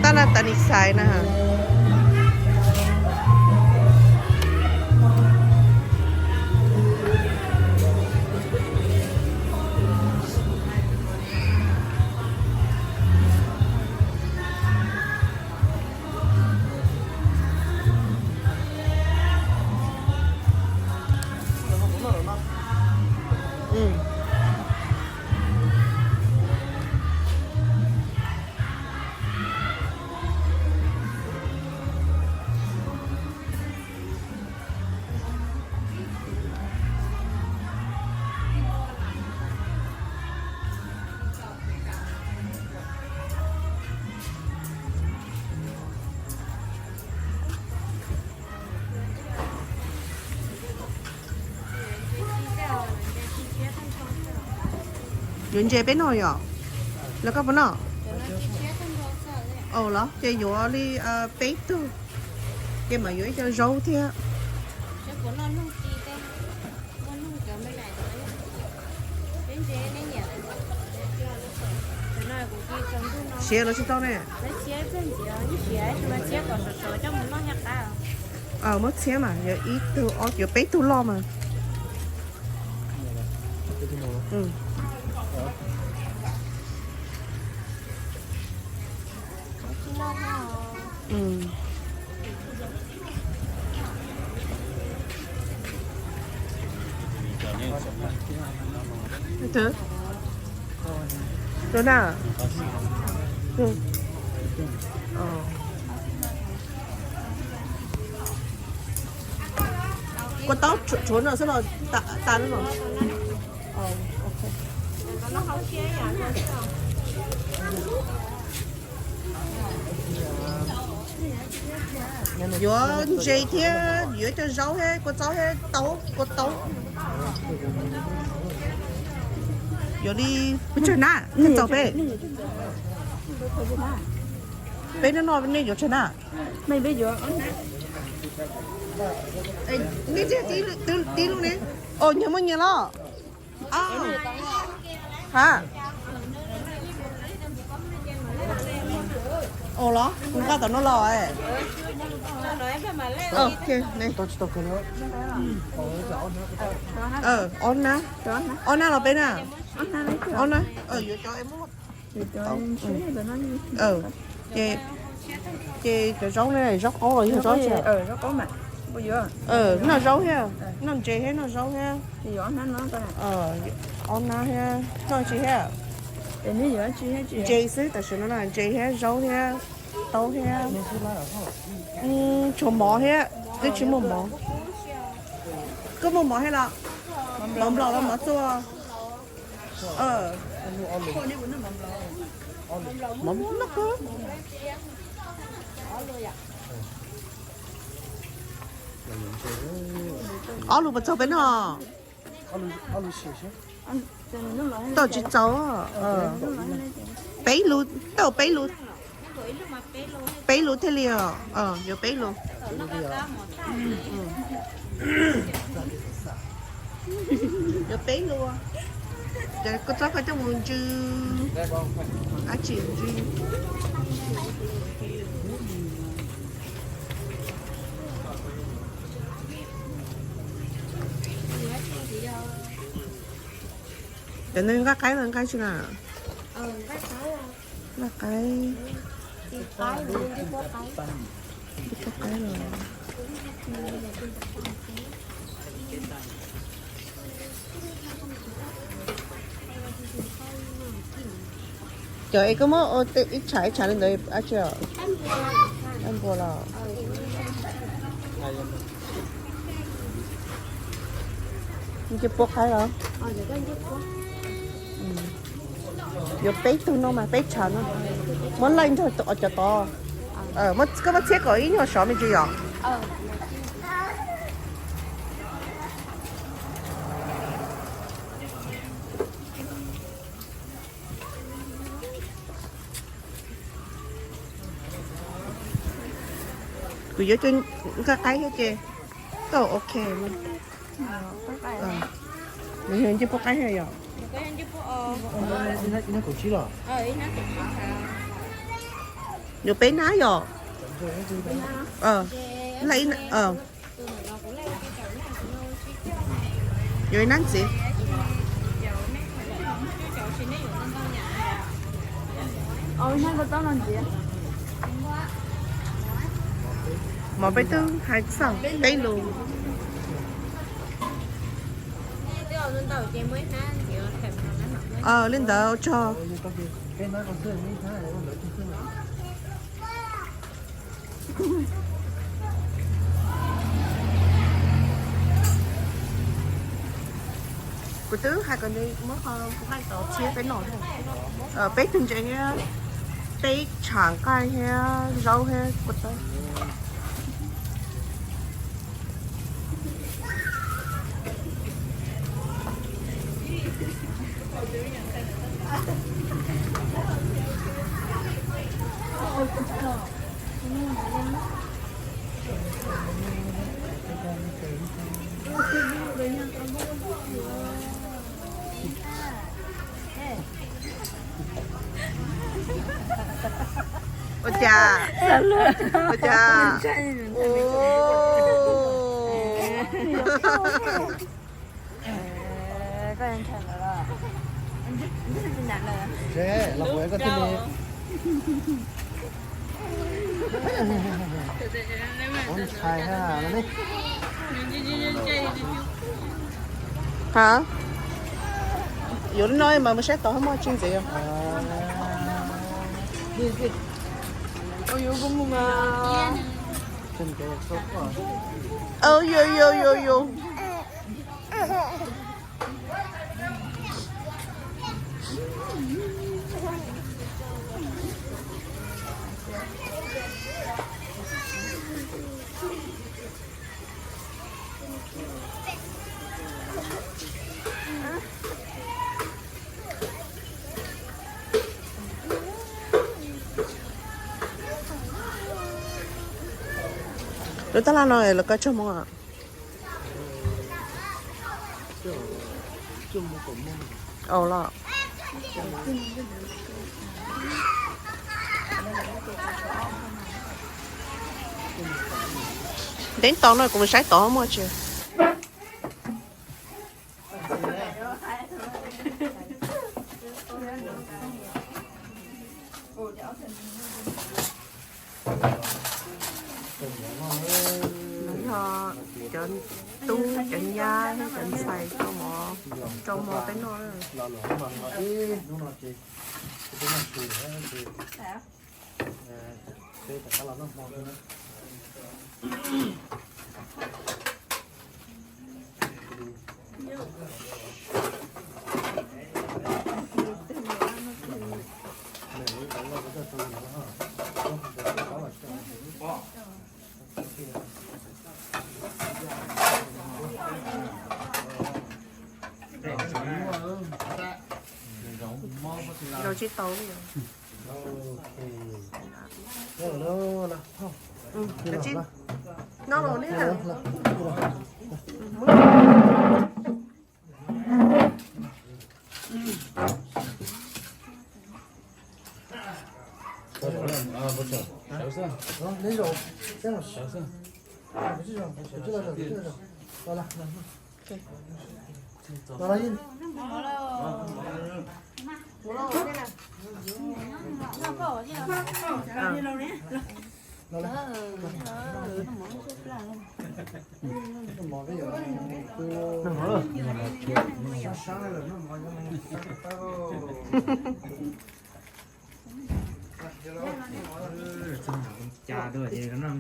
Tab na tas nis xais na. Yuav ntses peb noj yom? Los koj puas noj? Ua los ces yuav li peb tug, ces mam yuav ib co zaub thiab. Siav los tsis tau ne. Muab txhiab mas, yuav ib tug ob, yuav peb tug loj mas. Kua taub tshuav no xwb los tas lawm los? Yuav ntses thiab yuav cov zaub thiab kua txob thiab taub, kua taub. Yuav li peb tsawg na, txaus peb. Peb noj no nej yuav tsawg na? Nej tib lub ne. Os, nyias muaj nyias los. Ha, ua los nqa tom no los. Ob nab, ob nab los peb na. Ob nab, yuav cov, ces cov zaub ne, zaub qaub los yog zaub tsi? Noj zaub thiab, noj ntses thiab noj zaub thiab. Ob nab thiab, noj tsi thiab? Ntses xwb, tam sim no ntses thiab zaub thiab taub thiab. Tshuav mov thiab, twb tsis muaj mov. Koj muaj mov thiab los? Mov nplaum los mov txua? Mov nplaum. Ob lus puas txaus peb noj? Tau tsis txaus. Peb lus, tau peb lus. Peb lus thiaj li os, yuav peb lus. Yuav peb lus. Ces koj txhob koj coj mus ntsw, dab tsi ntsw. Cov no nqaij qaib los nqaij tsi na? Nqaij qaib. Nqaij qaib los. Cov es koj muab ua ib tshav ib tshav li ntawd dab tsi? Npua los. Nce puab qaib los? Yuav peb tug no mas peb tshav no. Muab laij nrog cov tod. Koj muab txhiab kom ib nyuag sov me ntsis yom. Kuv yuav cov nqaij qaib thiab ces tau ok. Nws yog ncej puab qaib thiab yom? Ib hnab kaum tsib los? Yuav peb nab yom? Yuav ib nab ntxiv. Mov peb twb hais txog peb lus. Li ntawd tso. Kuv twb hais kom nws muab qho kuv hais tod txhiab peb noj. Peb tug ntses thiab, peb tsham nqaij thiab zaub thiab kua txob. Ua cas? Ua cas? Hab, yuav li no mas mus saib tod hab muaj tsis ntxiv. Au, yuav, yuav, yuav, yuav. Lub tab laj no lawv kaw txog hmo? Au los. Ntev tau no kuv mus saib tod muaj tsis. Yog cov tub cov nyab thiab cov ntxhais rau mov, rau mov peb noj. Zaum tsis tau li. Kav tsij noj los ne.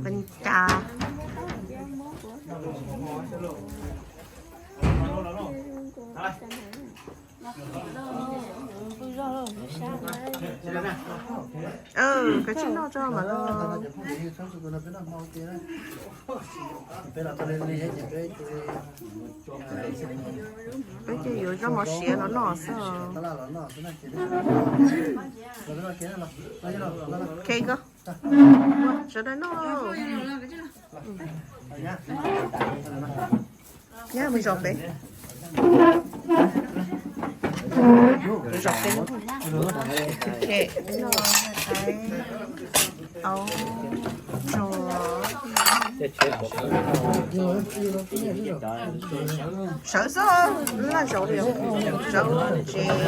Pes cas? Kav tsij noj tso mam los. Peb ces yuav zaub mov siav los noj xwb. Ok, koj sawv daws noj. Nyab mus zov peb. Zov peb. Ok, noj. Qaib, aub, tsuag. Sawv xwb, laj zaum li sawv tsev.